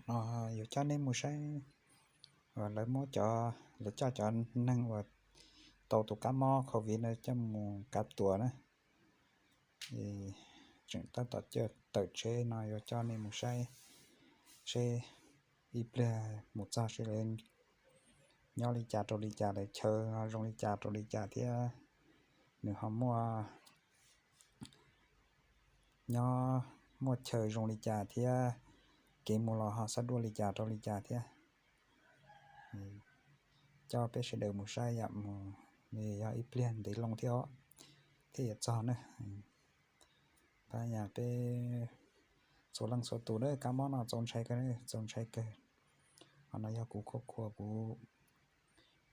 No yuav coj nej mus saib, lawv muab cov, lawv coj cov neeg uas tau tus kab mob covid no coj mus kav tuam na. Tseem tab tom coj tawm tsheb no yuav coj nej mus saib, seb ib pliag mus txog seb lawv nyob li cas rau li cas, lawv chaw zoo li cas rau li cas thiab nws ho muaj, nyob muaj chaw zoo li cas thiab kev mus los ho xab duaj li cas rau li cas thiab. Coj peb sawv daws mus saib yam mus, yog ib pliag ntev loo thiab os, thiaj yuav txog na. Pab yam peb txhua leej txhua tus na, kab mob no txaus ntshai kawg, txaus ntshai kawg. Qhov no yog kuv khua khua kuv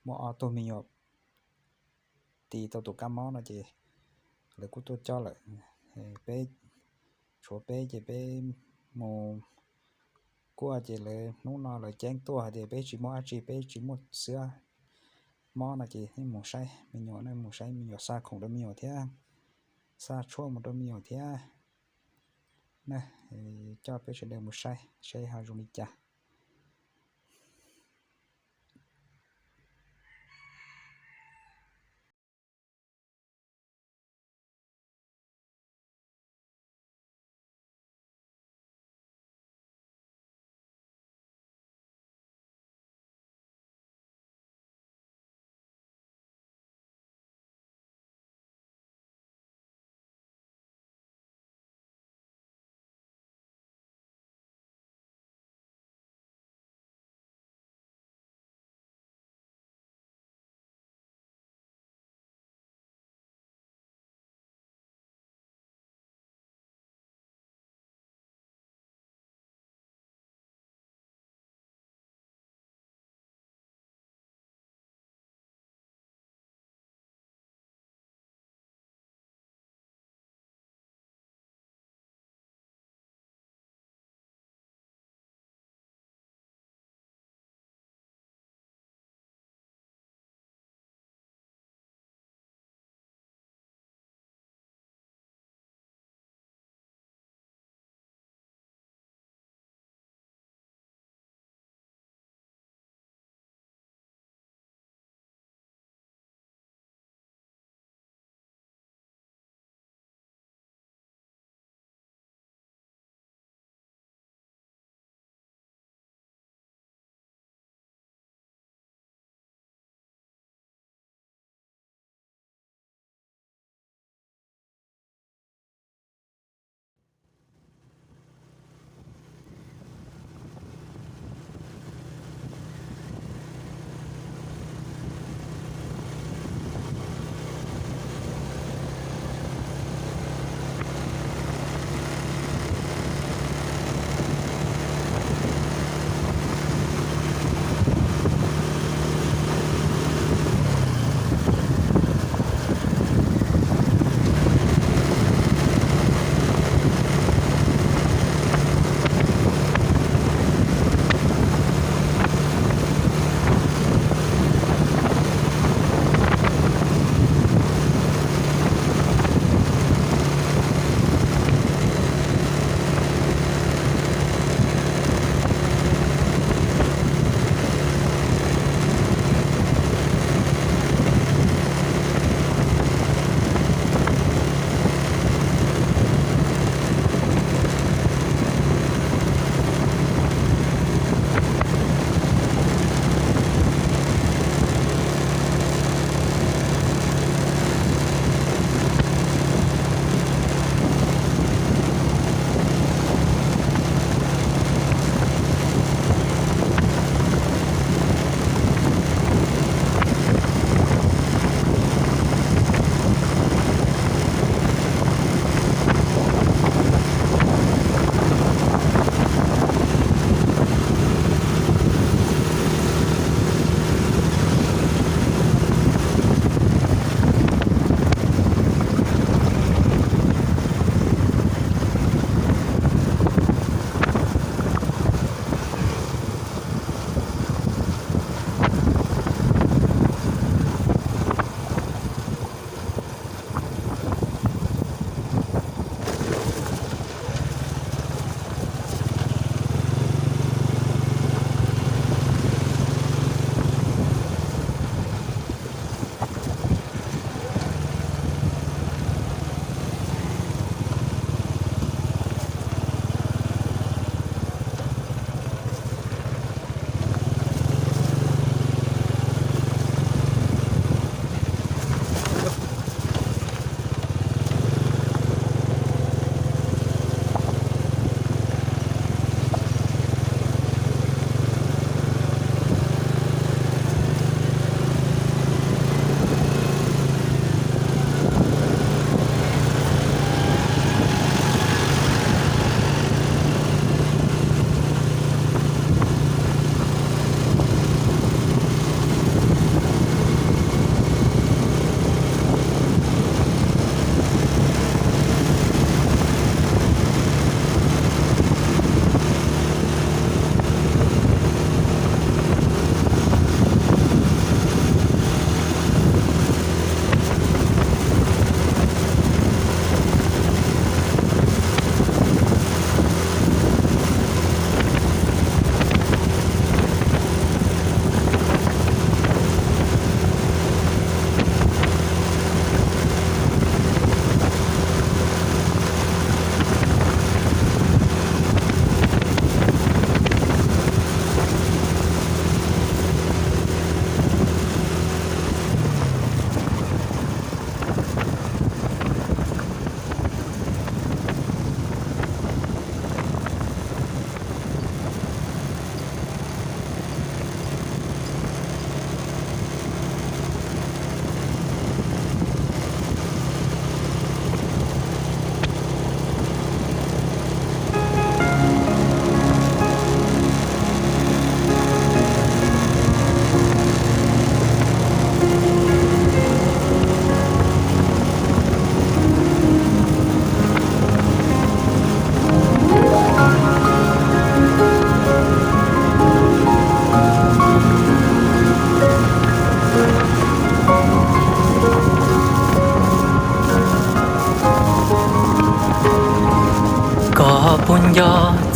muaj ob tug me nyuam tis tau tus kab mob no ces lawv kuj tuaj coj lawm. Peb, tshuav peb ces peb mus kuaj ces lawv hnub no lawv ceeb tuaj hais tias peb tsis muaj dab tsi, peb tsis muaj xwab mob no ces nej mus saib me nyuam, nej mus saib me nyuam, xa khoom rau me nyuam thiab, xa tshuaj mus rau me nyuam thiab. Na, coj peb sawv daws mus saib saib ho zoo li cas.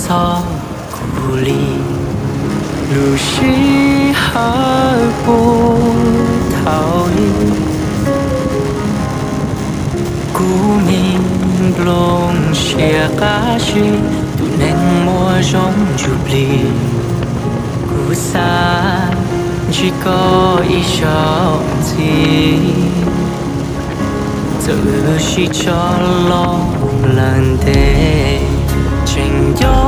txog kuv li. Lub sij hawm puag thaum ub, kuv me nplooj siab qab zib, tus neeg muaj zoo ntsuj plig. Kuv xav ntsib koj ib zaug ntxiv, txawm wb sib tso los lawm ntev, tseem nco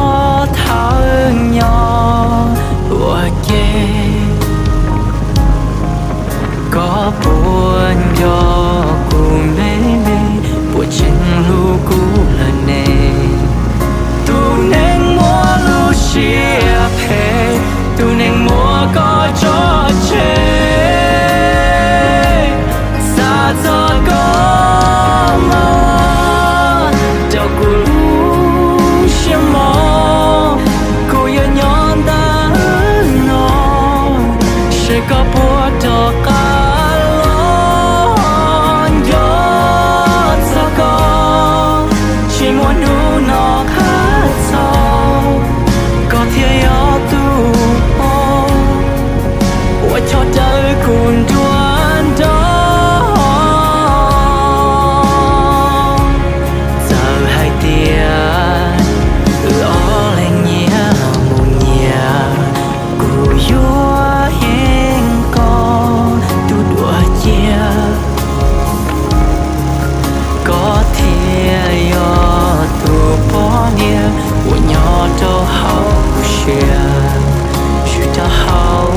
thawj nyob ua ke. Koj puas nco kuv me me, puas tseem hlub kuv lawm ne? Tus neeg muaj lub siab phem, tus neeg muab koj tso tseg, xav txog koj mog, rau kuv lub siab mog. Kuv yuav nyob ntawm no, seb koj puas rov qab los. Nco txog koj, tsis muaj hnub no qab txog, koj thiaj yog tus pom, ua choj dawb kuv nruab nrab. Txawm hais tias wb ob leeg nyias mus nyias, kuv yuav heev koj tus dua cia, koj thiaj yog tus poj niam uas nyob rau hauv kuv siab, swb rau hauv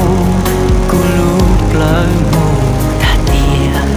kuv lub plawv mus tag tiag.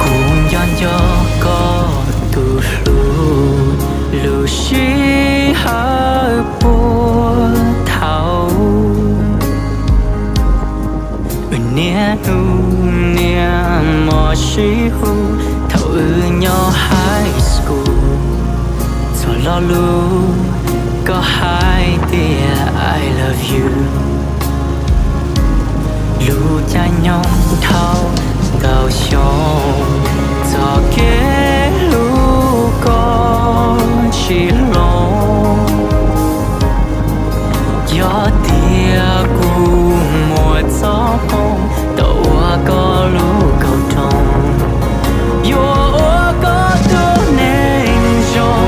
Kuv nco nco koj tus hlub, lub sij hawm puag thaum ub, wb niaj hnub niaj hmo sib hu thaum wb nyob high school. Txog lo lus koj hais tias I love you, lub caij nyoog dhau ntau xyoo, txoj kev hlub koj tsis hloov. Yog tias kuv muaj txoj hmoo tau ua koj lub koom txoos, yuav ua koj tus neeg zoo,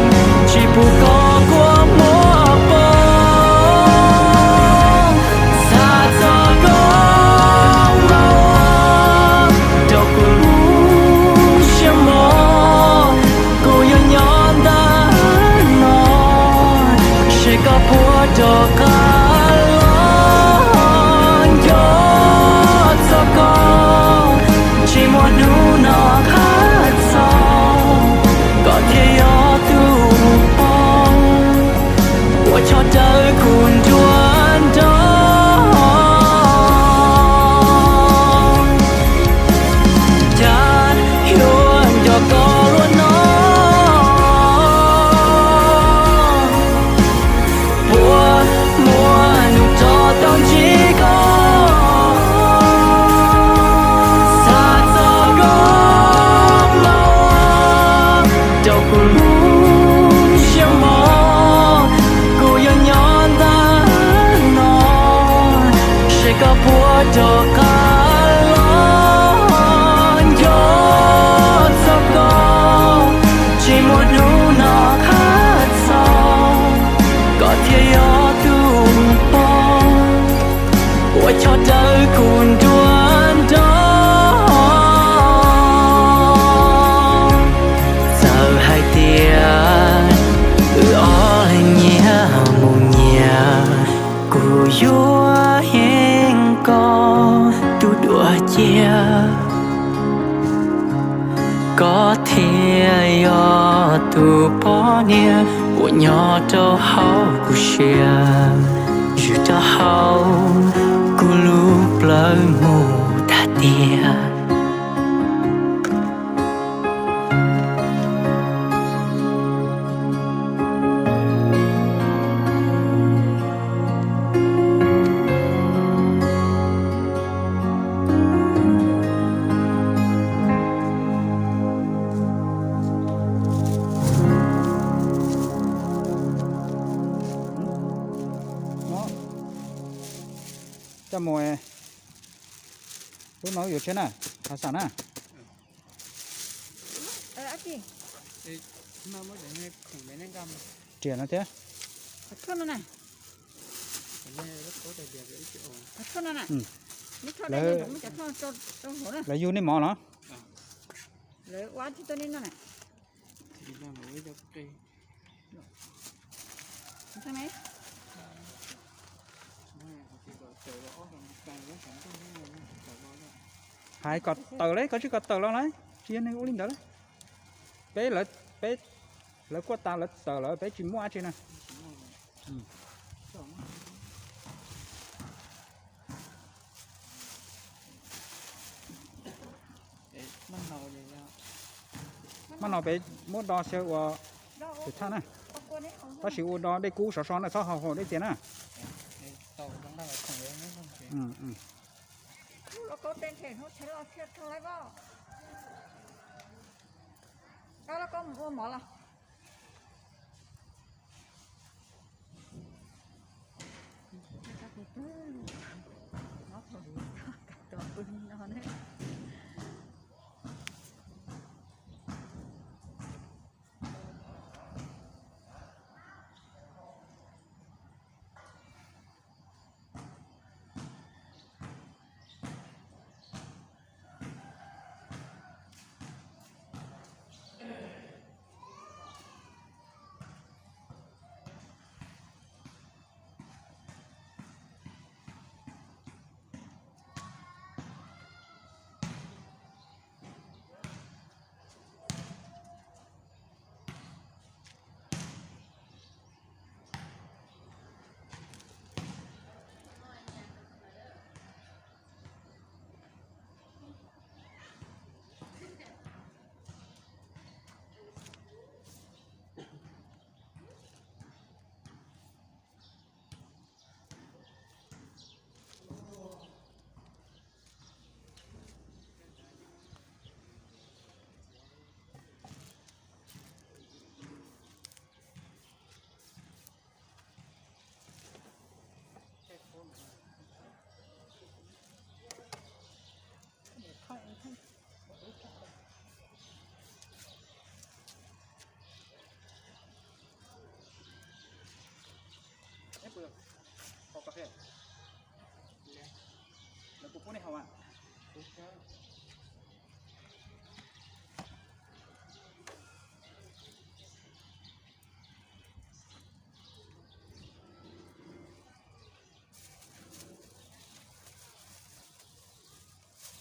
tsis pub koj kua muag poob. Xav txog koj mog, rau kuv lub siab mog, kuv yuav nyob ntawm no, seb koj puas rov qab los. Nco txog koj, tsis muaj hnub no qab txog, koj thiaj yog tus pom, ua choj dawb kuv nruab nrab. Cas yuav nco koj luaj no, puas muaj hnub rov tau ntsib koj? Xav txog koj mog, rau kuv lub siab mog, kuv yuav nyob ntawm no, seb koj puas rov qab los. Nco txog koj, tsis muaj hnub no qab txog, koj thiaj yog tus pom, ua choj dawb kuv nruab nrab. Txawm hais tias wb ob leeg nyias mus nyias, kuv yuav heev koj tus dua cia, koj thiaj yog tus poj niam uas Nyob rau hauv kuv siab, zwm rau hauv kuv lub plawv mus tag tiag. Coj mus, lub no yuav tshiab na, hav xam na. Riam no thiab. Lawv yug nej mov los? Hais kom tawm lauj, koj tsis kom tawm los lauj, tsis yog neeg ua li ntawd lauj. Peb, peb, lawv kuaj tas lawv tawm lawm, peb tsis muaj dab tsi na. Maj no peb muab do xyaw ua tus thaj na, tab sis ua do dej kub sov so na, txhob haus dej txias na.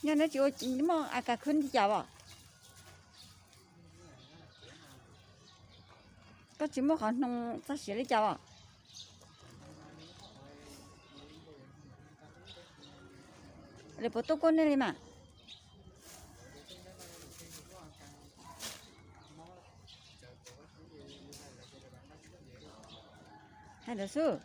Nyob neb tsis ua, muaj a kas khwb li cas as? Koj tsis muaj qhov noo txog siav li cas as? Lawv puas tuaj kuaj nej li mas? Hais ntawd xwb.